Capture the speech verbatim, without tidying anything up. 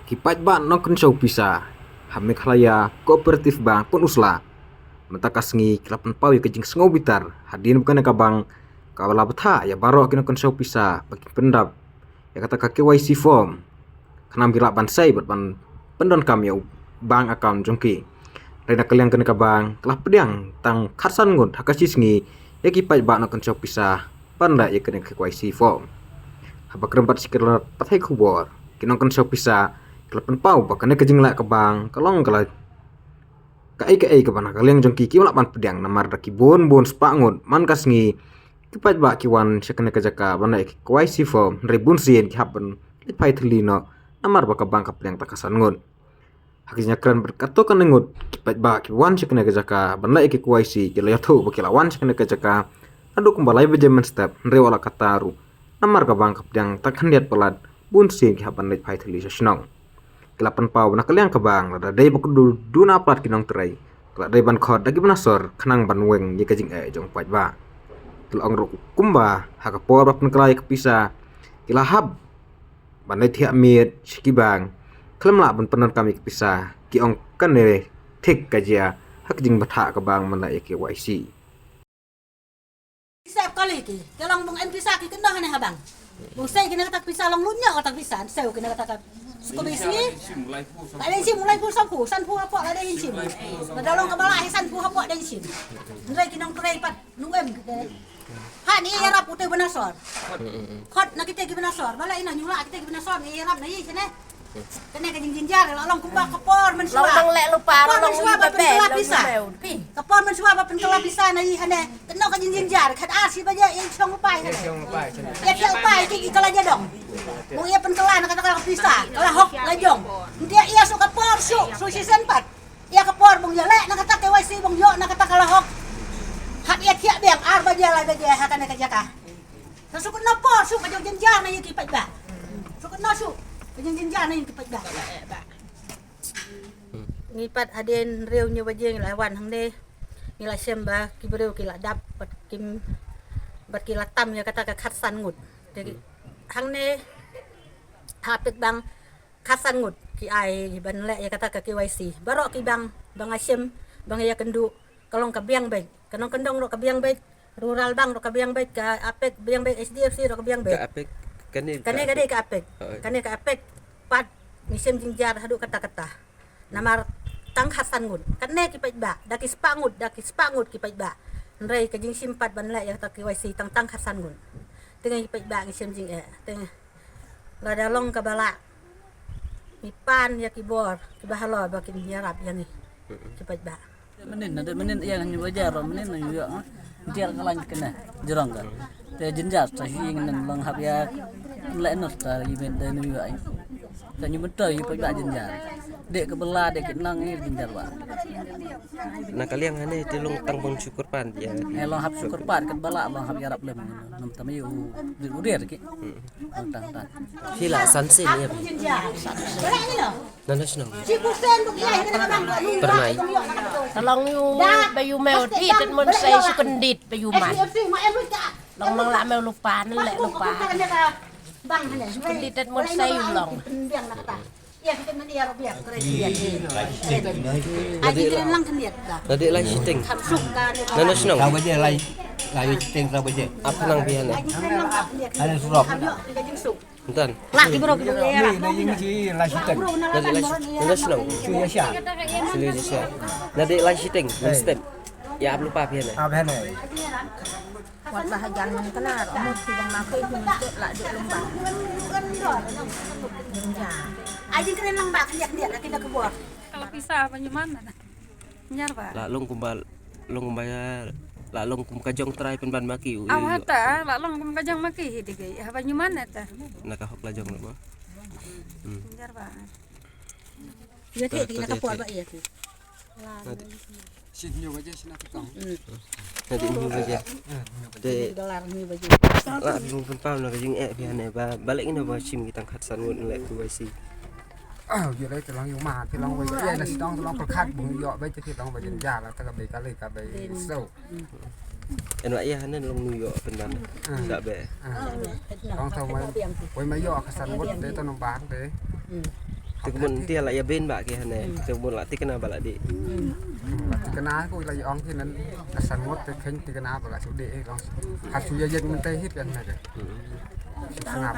Ki paidbah nongkynshew pisa ha Meghalaya Cooperative Bank Pynursla mynta ka sngi ki la pynpaw ïa ka jingsngewbitar hadien ba kane ka bank ka la bthah ïa baroh ki nongkynshew pisa ba kin pyndap ïa kata ka K Y C form khnang ba ki lah ban sei bad ban pyndonkam ïa u bank account jong ki. Hynrei na ka liang kane ka bank ka la pdiang tang khatsan ngut ha ka shi sngi ïa ki paidbah nongkynshew pisa ban leh ïa kane ka K Y C form. Haba kren bad ki lad pathai khubor, ki nongkynshew pisa ki la pynpaw ba kane ka jingleh ka bank ka long ka la kaei kaei kaba na ka liang jong ki kim lah ban pdiang namar da ki bun bun spah ngut man ka sngi ki paidbah ki wan sha kane ka jaka ban leh K Y C form, hynrei bun sien ki hap ban leit phai thylli noh namar ba ka bank ka pdiang tang khatsan ngut. Ha ka jingïakren bad katto katne ngut ki paidbah ki wan sha kane ka jaka ban leh K Y C ki la ïathuh ba ki la wan sha kane ka jaka naduh kumba lai baje mynstep, hynrei wat la katta ruh namar ka bank ka pdiang tang khyndiat palat, bun sien ki hap ban leit phai thylli sha shnong. Ki la pynpaw ba na ka liang ka bank lada dei ba ka duna palat ki nongtrei ka la dei ban khot da ki bnasor khnang ban weng ïa ka jingeh jong paidbah. Ki la ong ruh kumba ha ka por ba pynkylla ïa ka pisa ki la hap ban leit thiah miet sha ki bank khlem lah ban pyndonkam ïa ka pisa, ki ong kane thik ka jia ha ka jingbthah ka bank ban leh K Y C. Pisa kali ki, ka long bang em pisa ki kyndoh ne ha bank. Bang sei kine kata ka pisa long lunya kata ka pisa, sei kine kata ka suku bisi. Ka dei sim mulai pul sangku, sanphew hapoh ka dei sim. Ka dalam ka bala hai sanphew hapoh dei sim. Ngai ki nongtrei pat nu em kite. Ha ni ïarap ute bnasor. Khot na kite ki bnasor, bala ina nyula kite ki bnasor ni ïarap na yi sene. Kane ka jingjynjar la long kumba ka por mynsuwa. Long nang leh lypa, ka por long mynsuwa ba pynkylla pisa. Ka por mynsuwa ba pynkylla pisa na i hane. Kano ka jingjynjar khat ar shi baje ïa shong lypa hane. Ïa shong lypa hane. Ïa shong lypa ki ka la jadong. Mo ïa pynkylla na kata ka pisa ka la hok la jong. Ntia ïa shu ka por shu shu shi sen pat. Ïa ka por bong ïa leh na kata K Y C bong ïoh na kata ka la hok. Hap ïa thiah biang ar baje lai baje ha kane ka jaka. Sa shu kynnoh por shu ka jingjynjar na ïa ki paidbah. Shu kynnoh shu ka jingjynjar na ïa ki paidbah. Ngi pat hadien riew hynñiew baje ngi la wan hangne. Ngi la shem ba ki briew ki la dap bad kim bad ki la tam ïa kata ka khatsan ngut. Te hangne ha pit bang khatsan ngut ki ai ban leh ïa kata ka K Y C. Baroh ki bang bang a shem bang ïa kynduh ka long ka biang beit. Ka nongkyndong ruh ka biang beit, rural bank ruh ka biang beit, ka APEC biang beit, H D F C ruh ka biang beit. Ka APEC, kane ka APEC. Kane ka APEC. Pat ngi shem jynjar haduh katta katta. Namar tang khatsan ngut. Kane ki paidbah, da ki spah ngut, da ki spah ngut ki paidbah. Hynrei ka jingshim pat ban leh ïa kata K Y C tang tang khatsan ngut. Te ngi ki paidbah ngi shem jingeh. Te lada long kaba lah ngi pan ïa ki bor kiba halor ba kin ïarap ïa ngi ki paidbah. Mynnin na dei mynnin ïa ngi bajar mynnin na ïa ngi jar ka lain kane jrong ka. Te jynjar ta hi ngi nan long hap ïa leh not ta ïa ben dei ngi ïa. Ta ngi mynta ïa paidbah jynjar. Dei ka bela dei ki nang ïa jynjar ba. Na ka liang hane te long tang bang shu kyrpad ïa. Eh long hap shu kyrpad ka bela long hap ïarap lem. Nam tam ïa u u der ki. Tang tang. Phi la san sien ïa phi. Nana shnong. Pyrnai. Ka long ïa u ba ïa u meu dih tet mon sei shu kyndit ba ïa u man. Long mang la meu lypa nan leh lypa. Shu kyndit tet mon sei ïa u long. Nadi lai shiteng. Nana shnong. Sa baje lai lai shiteng sa baje. Apa nang bihan eh? Ada surok. Ntan. Lah ki bro ki bro. Ni ni ni lai shiteng. Nadi lai shiteng. Nana shnong. Chu ya sha. Sini je sha. Nadi lai shiteng. Step. Ya ap lypa bihan eh? Ap bihan eh. Wat ba hajan man kena, amut ki bang ma kei ki mentut la duk lembah. Jam jam. Ai jingkren lang ba khyndiat khyndiat la ki da kebor. Kalau pisa apa nyaman mana? Nyar ba. La long kumba long kumba ya la long kum ka jong trai pynban ma ki u. Aw hata la long kum ka jong ma ki hi dei. Haba nyaman ta. Na ka hok la jong ba. Hmm. Nyar ba. Ïa te te na ka por ba ïa te. Shin nyu baje shin na ka tong. Tadi nyu baje. Te dolar nyu baje. La bung pun pam na ka jing eh phi hane ba balik ina ba shim ki tang khatsan ngut leh K Y C. Ah, ïa lai te long yu ma te long wei ïa na sitong te long pyrkhat bung ïoh bai te long ba jin ja la ta ka bai ka le ka bai so. En wa ïa hane long nu ïoh pynban. Sa be. Long ta wei wei ma ïoh khatsan ngut te to nong ba te. Te kumno te la ïa beiñ ba ki hane. Te kumno la tikna ba la dih. La tikna ko la ïa ong ki nan la san ngut te khein tikna ba la shu dih eh long. Ha shu ïa ïeng mynta hi pyn na de. Shu sngap.